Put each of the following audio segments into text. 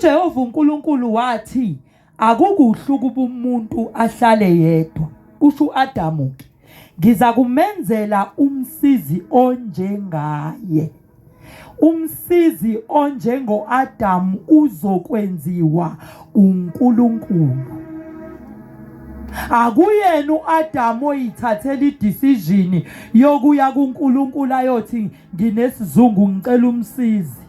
UJehova uNkulunkulu wathi akukuhle ukuba umuntu ahlale yedwa, kusho uAdamu ke. Ngiza kumenzela umsizi onjengaye. Umsizi onjengo-Adamu uzokwenziwa uNkulunkulu. Akuyena u-Adamu oyithathela idecision yokuya kuNkulunkulu ayothi nginesizungu ngicela umsizi.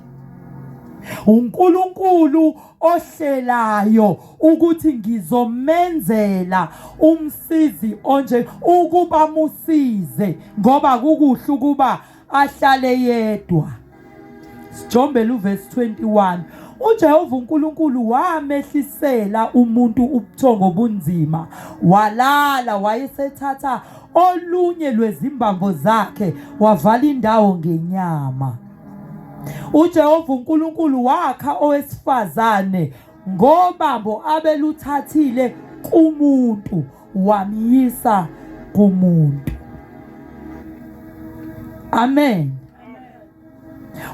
uNkulunkulu ohlelayo ukuthi ngizomenzela umsizi onje ukuba musize ngoba kukuhle ukuba ahlale yedwa. Sijombele uvesi 21. UJehova uNkulunkulu wamehlisela umuntu ubuthongo obunzima, walala, wayesethatha olunye lwezimbambo zakhe wavala indawo ngenyama. UJehova uNkulunkulu wakha owesifazane ngobambo abeluthathile kumuntu wamyisa kumuntu. Amen.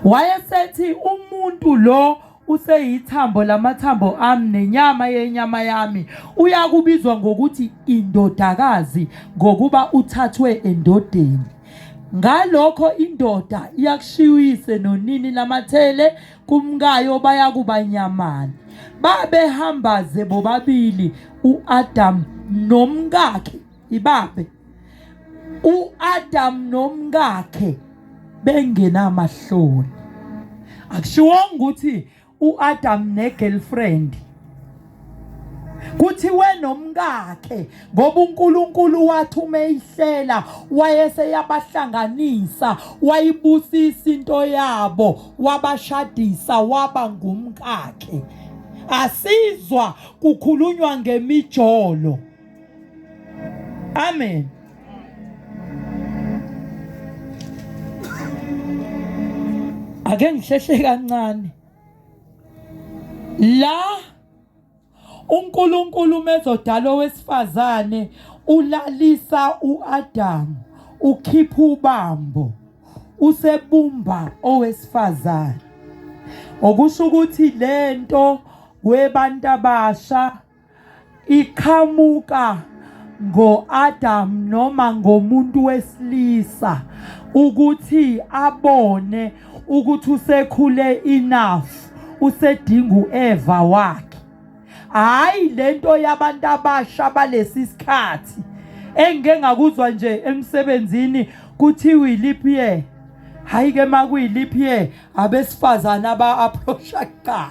Wayesethi umuntu lo useyithambo lamathambo ami nenyama yenyama yami, uyakubizwa ngokuthi indodakazi ngokuba uthathwe endodeni. Ngalokho indoda iyakushiya uyise nonini lamathele kumkayo bayakuba nyamani. Babehambaze bobabili u-Adam nomkakhe ibabe u-Adam nomkakhe bengenamahloni. Akushiwonga ukuthi u-Adam ne-girlfriend kuthiwe nomkakhe ngoba uNkulunkulu wathi uma eyihlela wayeseyabahlanganisa wayibusisa into yabo wabashadisa waba ngumkakhe. Asizwa kukhulunywa ngemijolo. Amen. Ake ngihlehle kancane. La uNkulunkulu mezodala owesifazane ulalisa uAdamu ukhipha ubambo usebumba owesifazane okusho ukuthi lento webantu abasha iqhamuka ngo-Adam noma ngomuntu wesilisa ukuthi abone ukuthi usekhule enough usedinga uEva wakhe. Hayi lento yabantu abasha balesi sikhathi engike ngakuzwa nje emsebenzini kuthiwa i-leap year. Hayi ke makuyi-leap year abesifazane aba-approacha kuqala.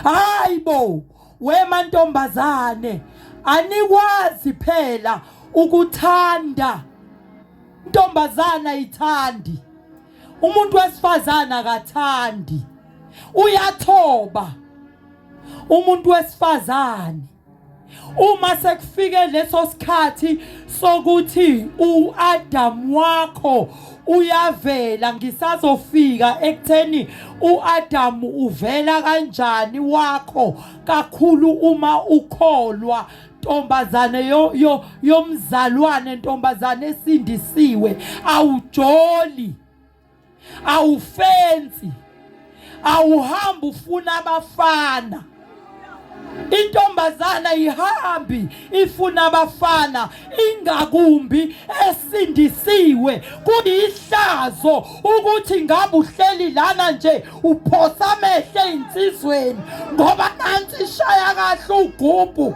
Hayi bo wemantombazane anikwazi phela ukuthanda. Intombazana ayithandi. Umuntu wesifazane akathandi. Uyathoba. Umuntu wesifazane uma sekufike leso sikhathi sokuthi uAdam wakho uyavela ngisazofika ekutheni uAdam uvela kanjani wakho kakhulu uma ukholwa ntombazane yo, yo, yomzalwane ntombazane esindisiwe awujoli awufensi awuhambi ufuna abafana intombazana ihambi ifuna abafana ingakumbi esindisiwe kuyihlazo ukuthi ngabe uhleli lana nje uphosa amehlo ezinsizweni ngoba nansi ishaya kahle ugubhu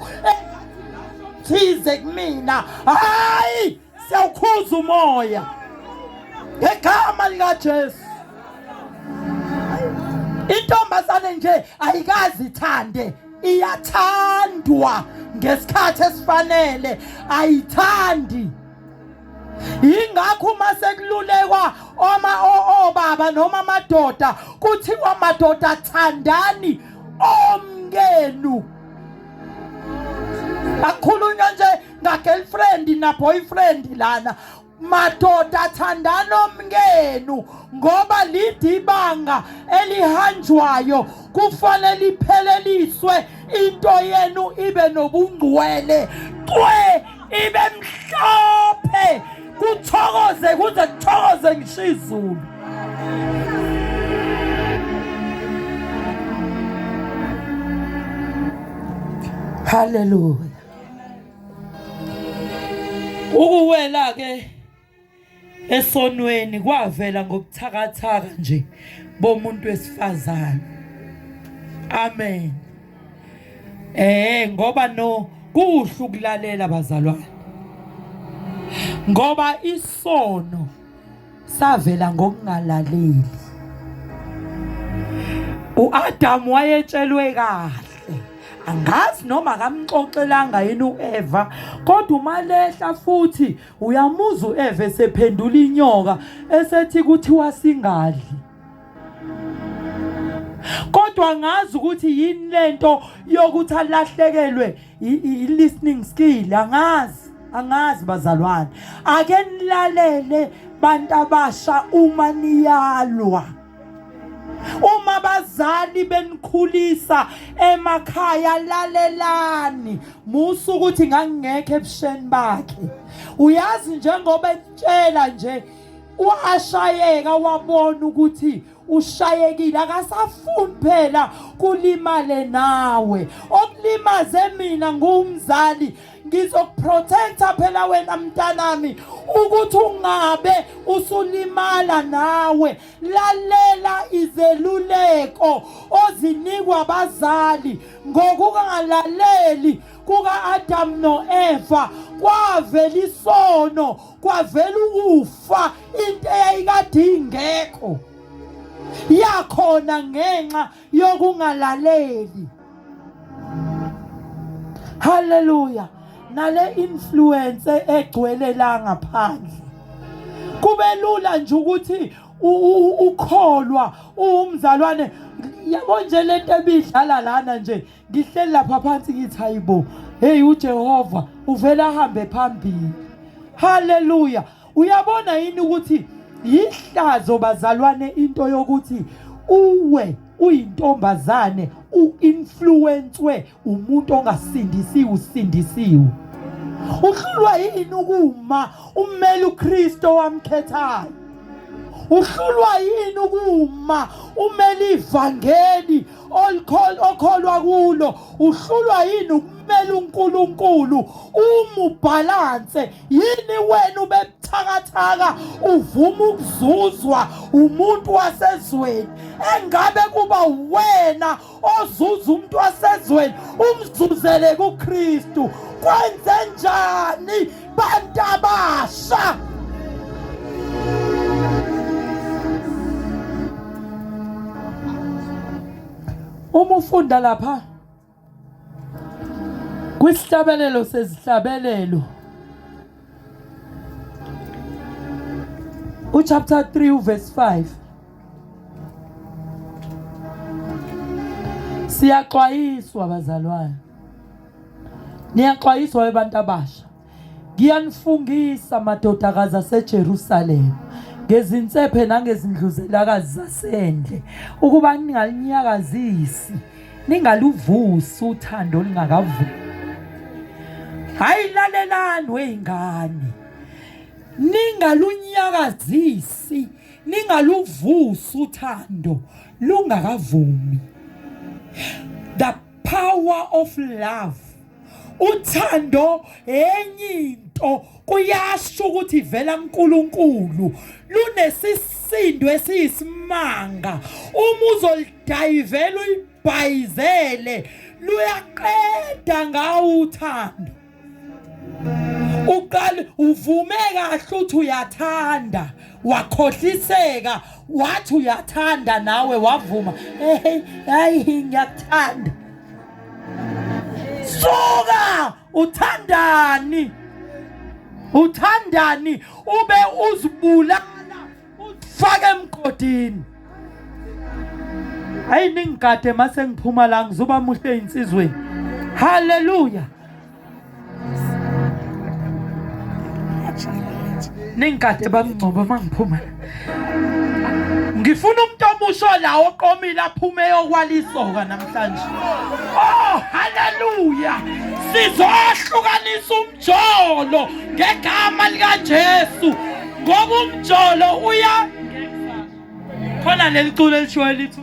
thize kumina hayi siyawukhuza umoya ngegama likaJesu. Intombazane nje ayikazi ithande, iyathandwa ngesikhathi esifanele, ayithandi. Yingakho uma sekululekwa oma obaba noma amadoda kuthiwa madoda thandani omkenu. Akhulunywa nje nga-girlfriend na-boyfriend lana madoda thandana omkenu ngoba lidibanga elihanjwayo kufanele ipheleliswe into yenu ibe nobungcwele cwe ibe mhlophe kuthokoze kuze kuthokoze ngisho izulu. Haleluya. Ukuwela ke esonweni kwavela ngobuthakathaka nje bomuntu wesifazane. Amen. Eh ngoba no kuhle ukulalela bazalwane. Ngoba isono savela ngokungalaleli. UAdam wayetshelwe kahle. Angazi noma akamxoxelanga yini uEva, kodwa uma lehla futhi uyamuzwa uEva esephendula inyoka esethi kuthiwa singadli. Kodwa ngazi ukuthi yini lento yokuthi alahlekelwe i-listening skill angazi. Angazi bazalwane, ake nilalele bantu abasha uma niyalwa. Uma abazali benikhulisa emakhaya lalelani, musa ukuthi ngangingekho ebusheni bakhe. Uyazi njengoba etshela nje washayeka wabona ukuthi ushayekile akasafuni phela kulimale nawe okulimaze mina ngumzali ngizokuprotecta phela wena mntanami ukuthi ungabe usulimala nawe lalela izeluleko ozinikwa abazali ngokungalaleli kuka-Adam no-Eva kwavela isono kwavela ukufa into eyayikade ingekho yakhona ngenxa yokungalaleli Haleluya. Nale influence egcwele la ngaphandle. Kube lula nje ukuthi ukholwa uwumzalwane yabo nje lento ebidlala lana nje ngihleli lapha phansi ngithi hayibo hey uJehova uvela ahambe phambili haleluya Uyabona yini ukuthi yihlazo bazalwane into yokuthi uwe uyintombazane uinfluencewe umuntu ongasindisiwe usindisiwe. Uhlulwa yini ukuma ummele uKristu owamkhethayo? Uhlulwa yini ukuma umele ivangeli okholwa kulo? Uhlulwa yini ukumela uNkulunkulu uma ubhalanse Yini wena ubebuthakathaka uvuma ukuzuzwa umuntu wasezweni engabe kuba wena ozuza umuntu wasezweni umzuzele kuKristu kwenze njani bantu abasha uma ufunda lapha Kwisihlabelelo sezihlabelelo uchapter 3 uverse 5 siyaxwayiswa bazalwane niyaxwayiswa abantu abasha Ngiyanifungisa madodakazi aseJerusalema ngezinsephe nangezindluzelakazi zasendle ukuba ningalinyakazisi ningaluvusi uthando olungakavumi. Hayi lalelani wey'ngane, ningalunyakazisi ningaluvusi uthando lungakavumi. The power of love Uthando enye into kuyasho ukuthi ivela kuNkulunkulu lunesisindo esiyisimanga uma uzolidayivela uyibhayizele luyaqeda ngawo uthando uqale uvume kahle uthi uyathanda wakhohliseka wathi uyathanda nawe wavuma hey hayi ngiyakuthanda suka uthandani uthandani ube uzibulala uzifake emgodini hayi ningigade mase ngiphuma la ngizoba muhle insizweni haleluya Ningikade bamngcobo mangiphuma. Ngifuna umuntu omusha la oqomile aphume eyokwalisoka namhlanje. Oh haleluya. Sizohlukanisa umjolo ngegama likaJesu. Ngoba umjolo uya khona leli culo elishoyo lithi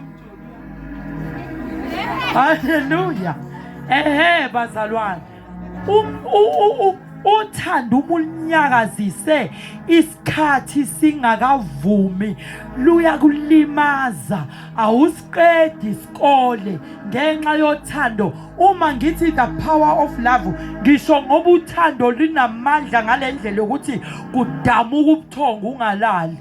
Haleluya. Ehe bazalwane, uthando uma ulinyakazise isikhathi singakavumi luyakulimaza, awusiqedi isikole ngenxa yothando. Uma ngithi the power of love, ngisho ngoba uthando linamandla ngale ndlela yokuthi kudamuka ubuthongo ungalali.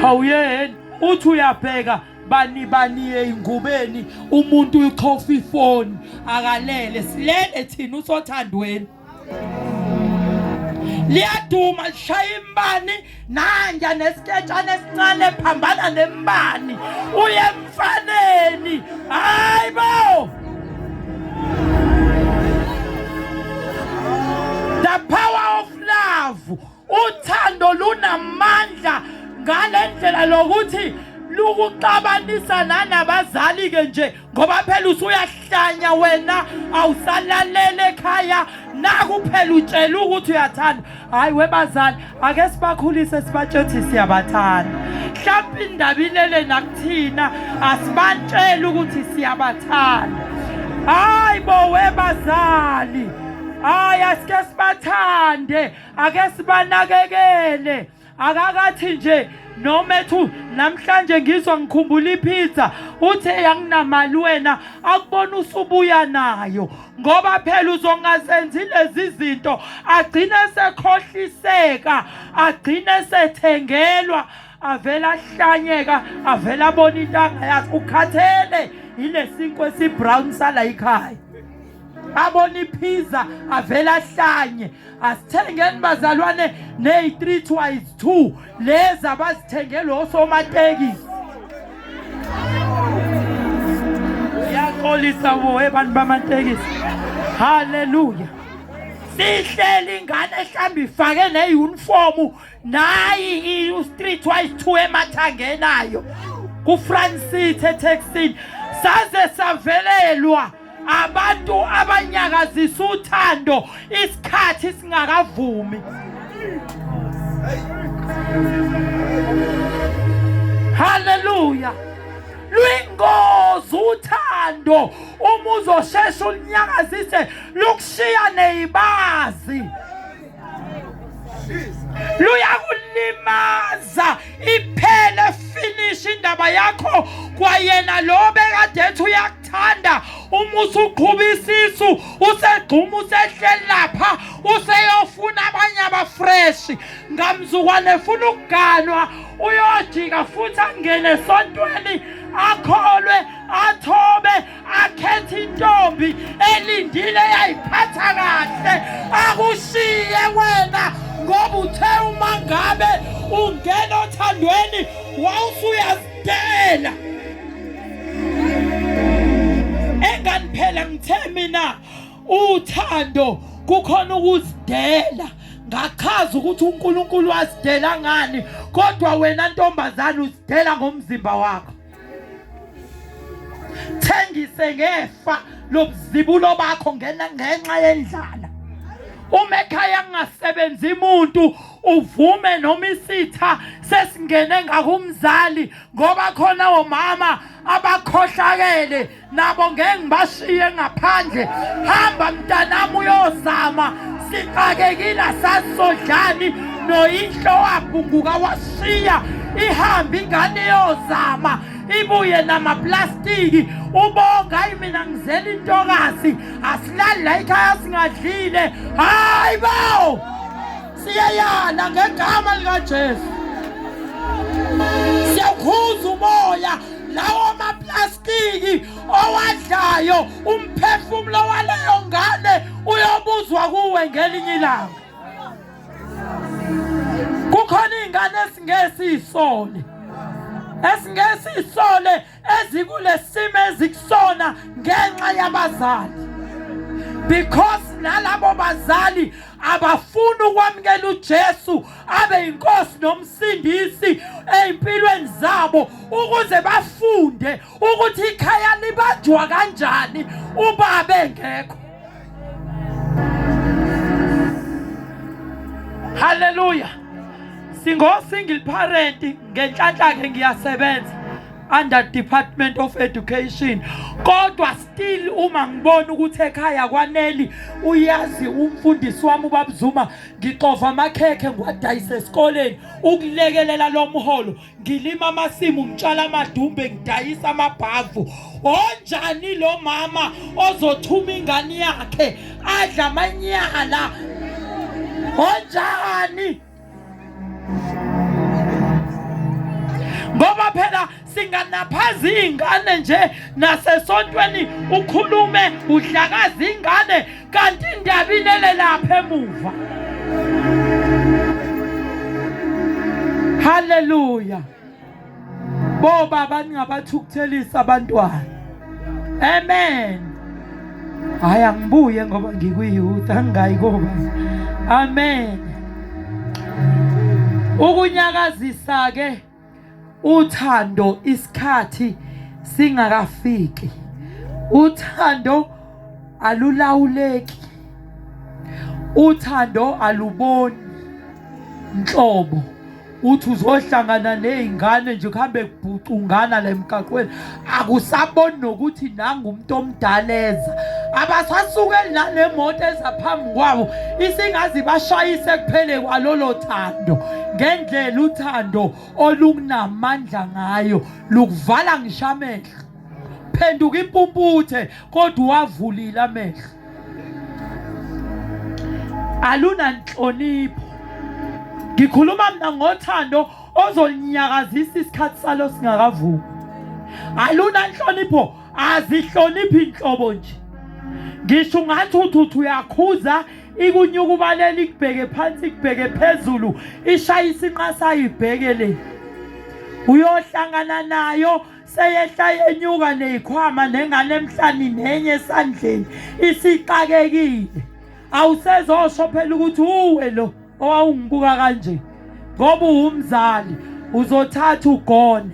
Hawuyeni uthi uyabheka bani bani eyingubeni umuntu uyichofa ifoni akalele, silele thina usothandweni. Liyaduma lishaya imbani nanja nesiketshana esincane phambana nembani uye emfaneni. Hayi bo, the power of love. Uthando lunamandla ngale ndlela lokuthi lukuxabanisa nanabazali-ke nje, ngoba phela usuyahlanya wena, awusalalele ekhaya, naku phela utshela ukuthi uyathanda. Hhayi webazali, ake sibakhulise sibatshe ukuthi siyabathanda. Mhlawumbe indaba ilele nakuthina, asibatshele ukuthi siyabathanda. Hhayi bo webazali, hhayi asike sibathande, ake sibanakekele. Akakathi nje noma ethu namhlanje ngizwa ngikhumbula ipizza, uthe anginamali wena, akubona usubuya nayo, ngoba phela uzongazenzi lezi zinto, agcine sekhohliseka, agcine sethengelwa, avela ahlanyeka, avela abona into angayazi. Ukhathele yilesinkwa esibrown sala ekhaya, abona ipizza avela ahlanye. Asithengeni bazalwane neyi-3 twice 2 lezi abazithengele osomatekisi. Iyaxolisa bo abantu bamatekisi. Haleluya. Sihleli ingane ehlamba ifake ne-uniform nayi i-street wise 2 emathangeni ayo ku-front seat ethekisini, saze savelelwa abantu abanyakazisa uthando isikhathi singakavumi. Haleluya. Luyingozi uthando uma uzoshesha ulinyakazise, lukushiya neyibazi, luyakulimaza iphele finish indaba yakho. Kwayena lo bekade ethi uyakuthanda, uma usuqhuba isisu usegxuma usehleli lapha useyofuna abanye abafresh, ngamzukwane efuna ukuganwa uyojika futhi angene esontweni, akholwe, athobe, akhethe intombi elindile eyayiphatha kahle, akushiye wena ngoba uthe uma ngabe ungena othandweni wawusuyazidela. Engani phela ngithe mina uthando kukhona ukuzidela, ngachaza ukuthi uNkulunkulu wazidela ngani, kodwa wena ntombazane uzidela ngomzimba wakho. Thengise ngefa lobuzibulo bakho ngenxa yendlala. Uma ekhaya kungasebenzi umuntu, uvume noma isitha sesingene ngakumzali, ngoba khona omama abakhohlakele nabo ngeke ngibashiye ngaphandle. Hamba mntanami uyozama, sixakekile asasodlani noyihlo wabhunguka washiya. Ihambe ingane iyozama, ibuye namaplastiki, ubonga hayi mina ngizela intokazi, asilali la ekhaya singadlile. Hayi bo, siyayala ngegama likaJesu, siyawukhuza umoya lawo maplastiki owadlayo, umphefumulo waleyo ngane uyobuzwa kuwe ngelinye ilanga. Kukhona iy'ngane esingesiyisole, esingesiyisole ezikulesimo ezikusona ngenxa yabazali, because nalabo bazali abafuni ukwamukela uJesu abe inkosi nomsindisi ey'mpilweni zabo, ukuze bafunde ukuthi ikhaya libanjwa kanjani ubaba engekho. Haleluya. Singo single parent, ngenhlanhla ke ngiyasebenza. under Department of Education, kodwa still uma ngibona ukuthi ekhaya kwaneli, uyazi umfundisi wami uBabZuma, ngixova amakhekhe ngiwadayise esikoleni ukulekelela lo mholo, ngilima amasimu, ngitshala amadumbe, ngidayisa amabhavu. Onjani lo mama ozothuma ingane yakhe adla amanyala? Onjani? Ngoba phela singanaphaza iy'ngane nje nasesontweni, ukhulume udlakaza ingane kanti indaba ilele lapha emuva. Haleluya. Bobaba ningabathukuthelisa abantwana. Amen. Hayi, angibuye ngoba ngikwi-youth, angingayi koba. Amen. Ukunyakazisa ke uthando isikhathi singakafiki. Uthando alulawuleki. Uthando aluboni nhlobo. Uthi uzohlangana nezingane nje kuhambe kubhucungana la emgaqweni, akusaboni nokuthi nangu umuntu omdala eza, abasasukeli nale moto eza phambi kwabo, isingaze ibashayise kuphele kwalolo thando. Ngendlela uthando olunamandla ngayo, lukuvala ngisho amehlo, phenduka impumputhe kodwa uwavulile amehlo. Alunanhlonipho. Ngikhuluma mina ngothando ozolinyakazisa isikhathi salo singakavumi. Alunanhlonipho, azihloniphi inhlobo nje. Ngisho ungathi uthi uyakhuza, ikunyukubalela, ikubheke phansi, ikubheke phezulu, ishayisa inqasa ibheke le. Uyohlangana nayo seyehla yenyuka neyikhwama nengane emhlani nenye esandleni, isixakekile. Awusezosho phela ukuthi uwe lo owawungibuka kanje, ngoba uwumzali, uzothatha ugone.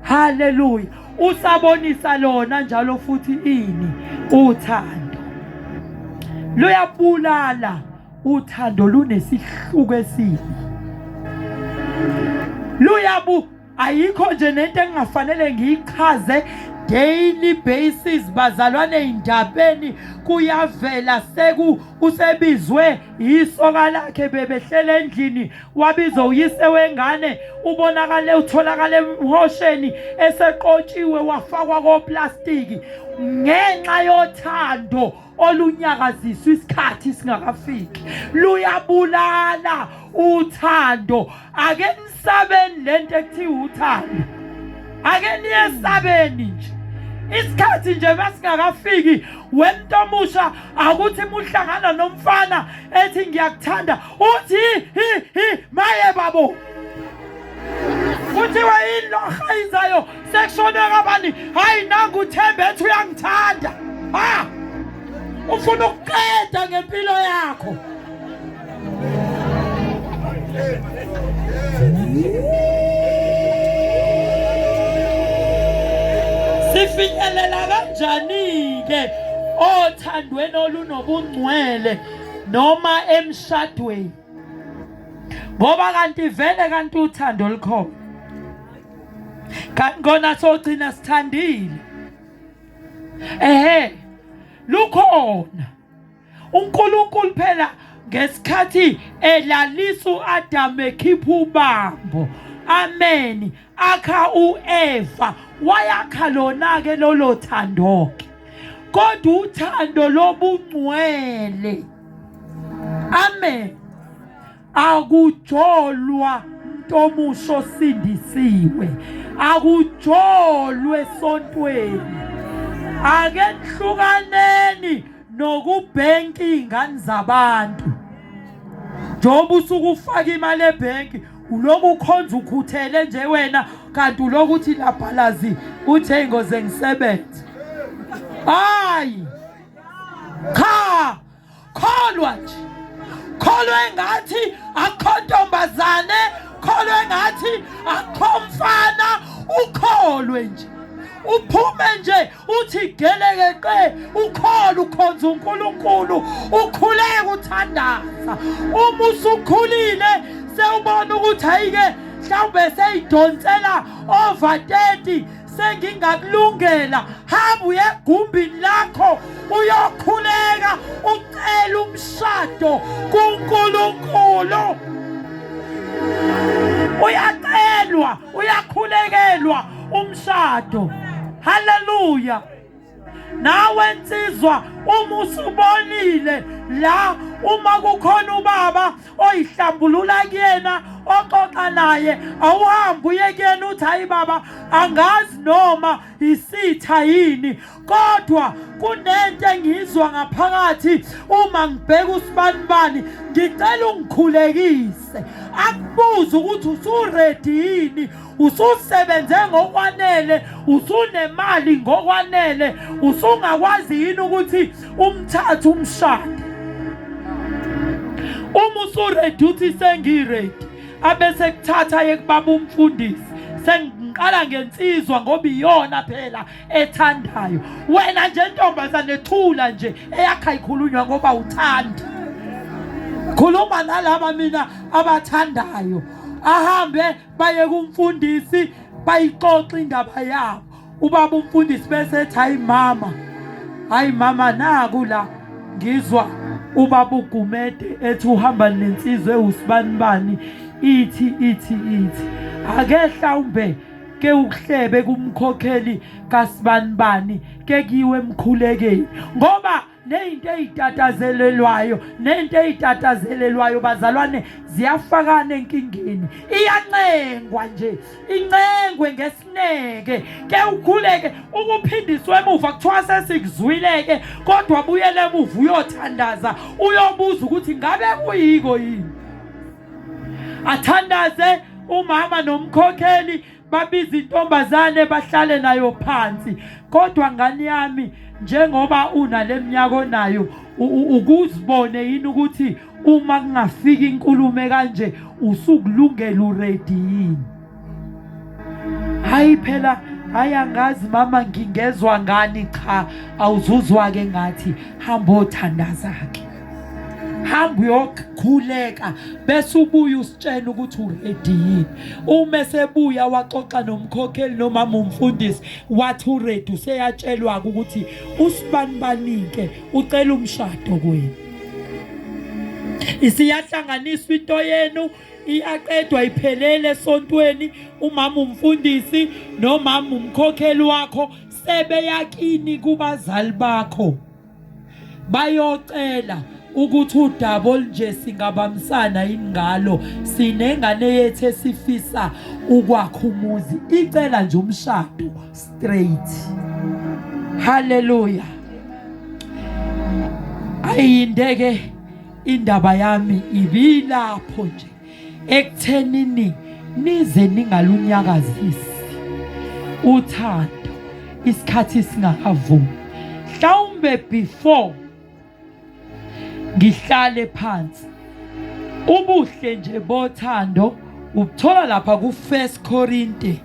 Haleluya. Usabonisa lona njalo futhi ini? Uthando luyabulala. Uthando lunesihluku esibi, luyabu ayikho nje nento engingafanele ngiyichaze daily basis bazalwane. Indabeni kuyavela seku usebizwe isoka lakhe, bebehlele endlini, wabizwa uyise wengane, ubonakale utholakala emhosheni eseqotshiwe wafakwa koplastiki ngenxa yothando olunyakaziswa isikhathi singakafiki. Luyabulala uthando. Ake nisabeni lento ekuthiwa uthando, ake niyesabeni nje isikhathi nje masingakafiki. Wemntu omusha, akuthi muhlangana nomfana ethi ngiyakuthanda, uthi hi hi maye babo, kuthiwa yini lo ahayizayo, sekushone kabani? Hayi, nangu uThembe ethi uyangithanda. Ha, ufuna ukuqeda ngempilo yakho. Sifinyelela kanjani-ke othandweni olunobungcwele noma emshadweni? Ngoba kanti vele kanti uthando lukhona, kanti kona sogcina sithandile. Ehe, lukhona. uNkulunkulu phela ngesikhathi elalisa uAdam ekhipha ubambo, amen, akha uEva, wayakha lona ke lolo thando ke, kodwa uthando lobungcwele, amen, akujolwa mntomusho osindisiwe, akujolwe esontweni. Ake nihlukaneni nokubhenki iy'ngane zabantu. Njengoba usuke ufaka imali ebhenki, uloku ukhonza ukhuthele nje wena, kanti uloku uthi labhalazi, uthi ngoze ngisebenze. Hayi cha, kholwa nje, kholwa engathi akukho ntombazane, kholwa engathi akukho mfana, ukholwe nje, uphume nje uthi gelekeqe, ukholwa, ukhonza uNkulunkulu, ukhuleka, uthandaza. Uma usukhulile sewubona ukuthi hayike. mhlawumbe seyidonsela over 30, sengingakulungela. Hamba uye egumbini lakho uyokhuleka ucela umshado kuNkulunkulu. Uyacelwa, uyakhulekelwa umshado. Haleluya. Nawe nsizwa, uma usubonile la, uma kukhona ubaba oyihlambulula kuyena oxoxa naye, awuhambe uye kuyena uthi hayi baba, angazi noma isitha yini, kodwa kunento engizwa ngaphakathi uma ngibheka usibanibani, ngicela ungikhulekise. Akubuze ukuthi usuready yini, ususebenze ngokwanele, usunemali ngokwanele, usungakwazi yini ukuthi umthathe umshade. Uma usuready uthi sengiready, abese kuthatha yekubaba umfundisi, sengiqala ngensizwa ngoba iyona phela ethandayo. Wena nje ntombazane thula nje, eyakha ikhulunywa ngoba uthanda. Khuluma nalaba mina abathandayo. Ahambe baye kumfundisi bayixoxe indaba yabo. Ubaba umfundisi bese ethi hayi mama, hayi mama, naku la ngizwa ubaba uGumede ethi uhamba nensizwa ewusibanibani, ithi ithi ithi ake hlawumbe ke ukuhlebe kumkhokheli kasibanibani, ke kuyiwe emkhulekeni, ngoba neyinto eyitatazelelwayo, nento eyitatazelelwayo bazalwane ziyafakana enkingeni. Iyancengwa nje, incengwe ngesineke, ke ukhuleke ukuphindiswa emuva, kuthiwa sesikuzwile-ke, kodwa buyele emuva uyothandaza, uyobuza ukuthi ngabe kuyiko yini. Athandaze umama nomkhokheli, babiza intombazane bahlale nayo phansi. Kodwa ngane yami, njengoba unale minyaka onayo, ukuzibone yini ukuthi uma kungafika inkulumo kanje usukulungela, uready yini? Hayi phela, hayi angazi mama, ngingezwa ngani. Cha, awuzuzwa ke, ngathi hamba othandaza ke, hamba uyokhuleka, bese ubuya usitshela ukuthi uready yini. Uma esebuya waxoxa nomkhokheli nomama umfundisi, wathi uready, useyatshelwa ukuthi usibanibanike ucela umshado kwenu. Isiyahlanganiswa into yenu, iyaqedwa iphelele esontweni. Umama umfundisi nomama umkhokheli wakho sebeyakini kubazali bakho, bayocela ukuthi udaba olunje singabambisana yini ngalo, sinengane yethu esifisa ukwakha umuzi, icela nje umshado straight. Haleluya. Ayindeke indaba yami ibilapho nje ekuthenini nize ningalunyakazisi uthando isikhathi singakavumi. Mhlawumbe before ngihlale phansi, ubuhle nje bothando ubuthola lapha ku 1 Korinte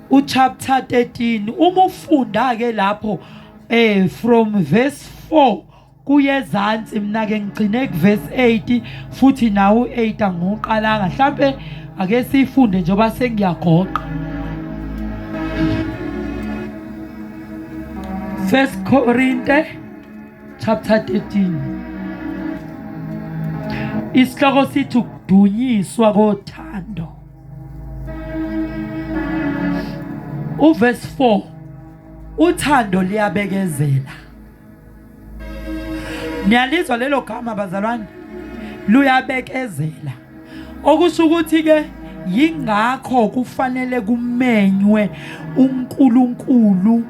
uchapter 13. Uma ufunda ke lapho from verse 4 kuyezansi, mina ke ngigcine kuverse 8, futhi nawo 8 angiqalanga. Mhlambe ake sifunde njengoba sengiyagoqa. 1 Korinte chapter 13, isihloko sithi ukudunyiswa kothando. Uverse 4, uthando liyabekezela. Niyalizwa lelo gama bazalwane, luyabekezela, okusho ukuthi ke yingakho kufanele kumenywe uNkulunkulu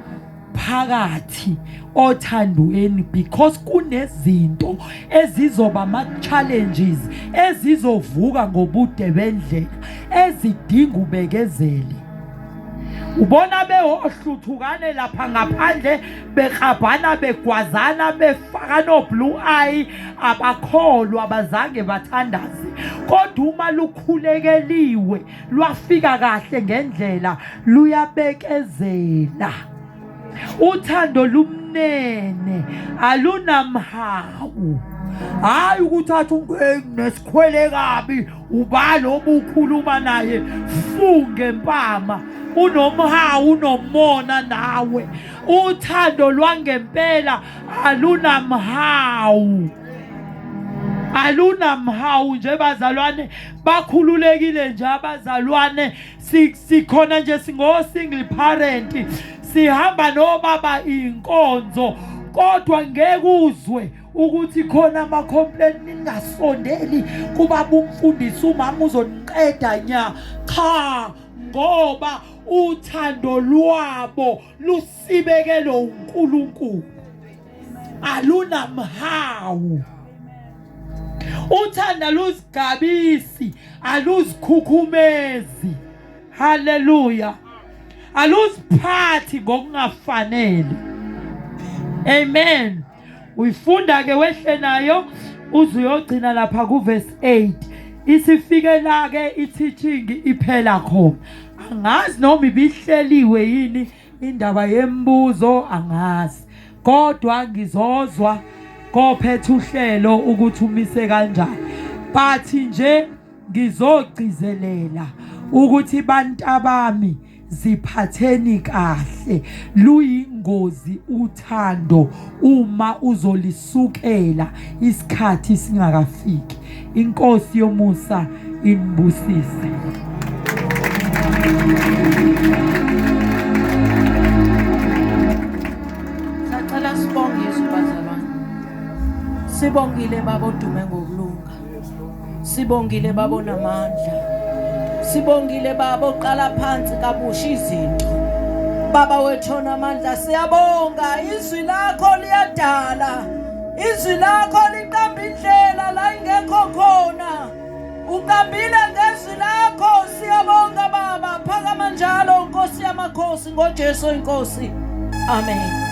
phakathi othandweni, because kunezinto ezizoba ama challenges ezizovuka ngobude bendlela ezidinga ubekezele. Ubona behohluthukane lapha ngaphandle, bekrabhana, begwazana, befaka no blue eye, abakholwa, abazange bathandaze. Kodwa uma lukhulekeliwe lwafika kahle ngendlela, luyabekezela. Uthando lumnene, alunamhawu. Hayi ukuthi athi ungeke nesikhwele kabi. Ubalo obukhuluma naye funge mpama unomhawu unomona nawe. Uthando lwangempela alunamhawu, alunamhawu nje bazalwane, bakhululekile nje abazalwane. Sikhona nje singo single parent, sihamba nobaba inkonzo, kodwa ngeke uzwe ukuthi khona ama complaint ningasondeli kubaba umfundisi, umama uzoniqeda nya. Cha, ngoba uthando lwabo lusibekelo uNkulunkulu, alunamhawu. Uthando aluzigabisi, aluzikhukhumezi. Haleluya. Aluziphathi ngokungafanele. Amen. Uyifunda ke wehle nayo uze uyogcina lapha kuverse 8. Isifike la ke i-teaching iphela khona. Angazi noma ibihleliwe yini indaba yembuzo, angazi, kodwa ngizozwa kophetha uhlelo ukuthi umise kanjani, but nje ngizogcizelela ukuthi bantabami, ziphatheni kahle. Luyingozi uthando uma uzolisukela isikhathi singakafiki. Inkosi yomusa inibusise. Sacela sibonge izwi bazalwane. Sibongile baba odume ngokulunga. Sibongile baba onamandla. Sibongile baba oqala phansi kabusha izinto. Baba wethu onamandla, siyabonga, izwi lakho liyadala. Izwi lakho liqamba indlela la ingekho khona. Uqambile ngezwi lakho, siyabonga baba. Phakama njalo Nkosi yamakhosi ngoJesu inkosi. Amen.